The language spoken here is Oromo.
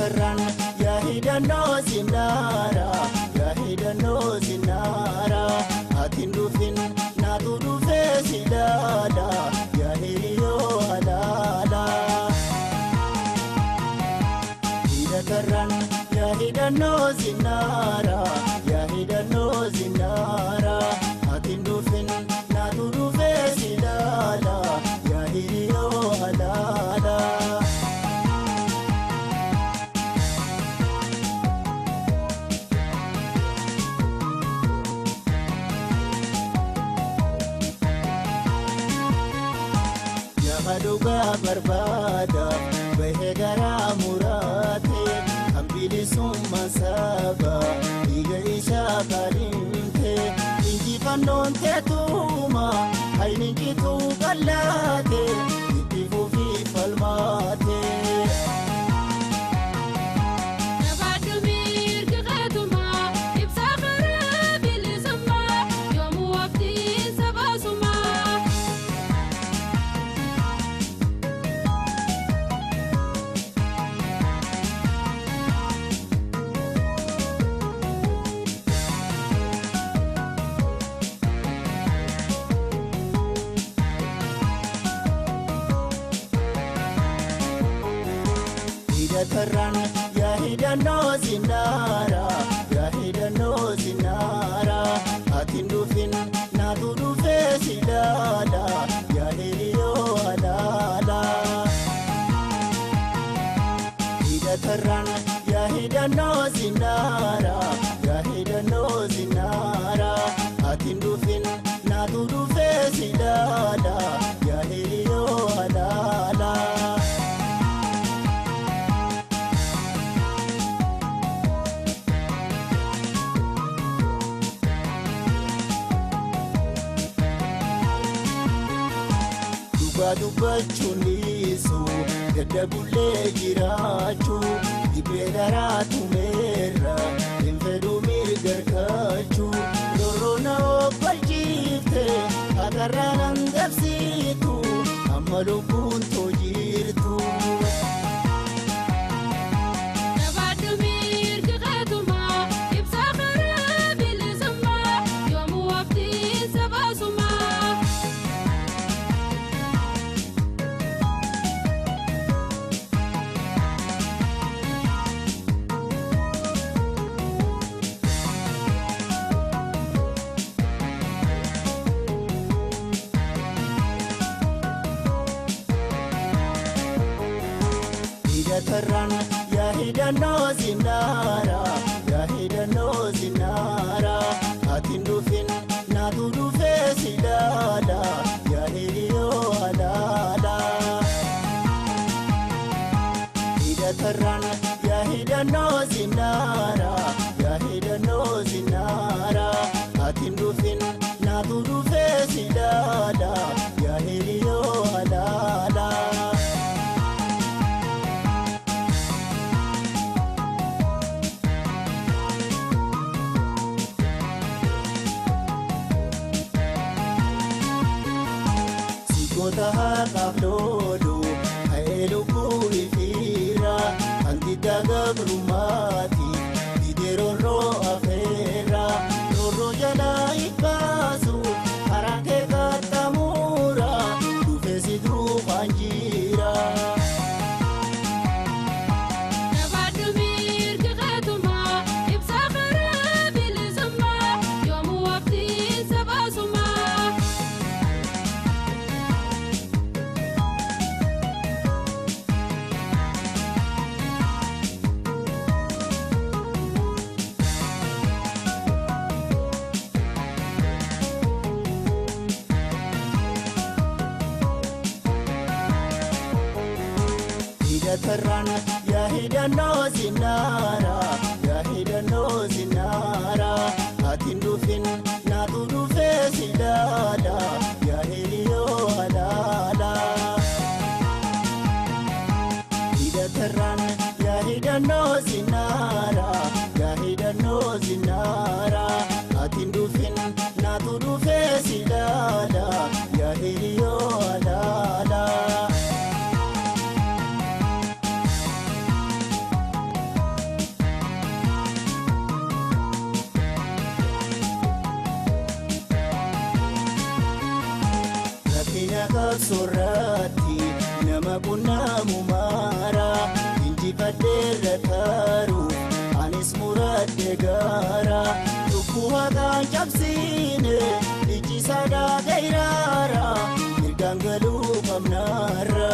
Hidhatarraan yaa hidhannoo sinnaara yaa hidhannoo sinnaara ati dhufin naatu dhufee si ilaala yaa hiriyoo alaala. Hidhatarraan yaa hidhannoo sinnaara yaa hidhannoo sinnaara ati dhufin naatu dhufee si ilaala yaa hiriyoo alaala. Dhugaa barbaada bahee garaa muraate kan bilisummaa saba dhiiga isaa kaadhimte injifannoon teetuma hayni jituu bal'aate itti fufii falmaate. Hidhatarraan yaa hidhannoo sinnaara yaa hidhannoo sinnaara ati dhufin naatu dhufee si ilaala yaa hiriyoo alaala. Hidhatarraan yaa hidhannoo sinnaara yaa hidhannoo sinnaara ati dhufin naatu dhufee si ilaala yaa hiriyoo alaala. Dubbachuun dhiisu dadhabullee jiraachuu dhibbee daraa tumeerra hin fedhuu mirga argachuu lorroona obbalchiifte hakarraan hangabsiitu amma lubbuun too jirtu. Hidhatarraan yaa hidhannoo sinnaara yaa hidhannoo sinnaara ati dhufin naatu dhufee si ilaala yaa hiriyoo alaala. Hidhatarraan yaa hidhannoo sinnaara yaa hidhannoo sinnaara ati dhufin naatu dhufee si ilaala yaa hiriyoo alaala. Goota haqaaf loolu ka'ee lubbuu ifiira kan gabrummaati didee roorroo afeera roorroo jalaa hiikkaasu karaa kee qaxxamuura dhufee si duukaan jira. Hidhatarraan yaa hidhannoo sinnaara yaa hidhannoo sinnaara ati dhufin naatu dhufee si ilaala yaa hiriyoo alaala. Hidhatarraan yaa hidhannoo sinnaara yaa hidhannoo sinnaara ati dhufin naatu dhufee si ilaala yaa hiriyoo alaala. Qabsoorratti nama qunnaamu maara injifadheerra taaruuf anis muradhe gaara lubbuu haqaan cabsiine ijjisaadhaa gairaara mirgaan galuu qabnaarra.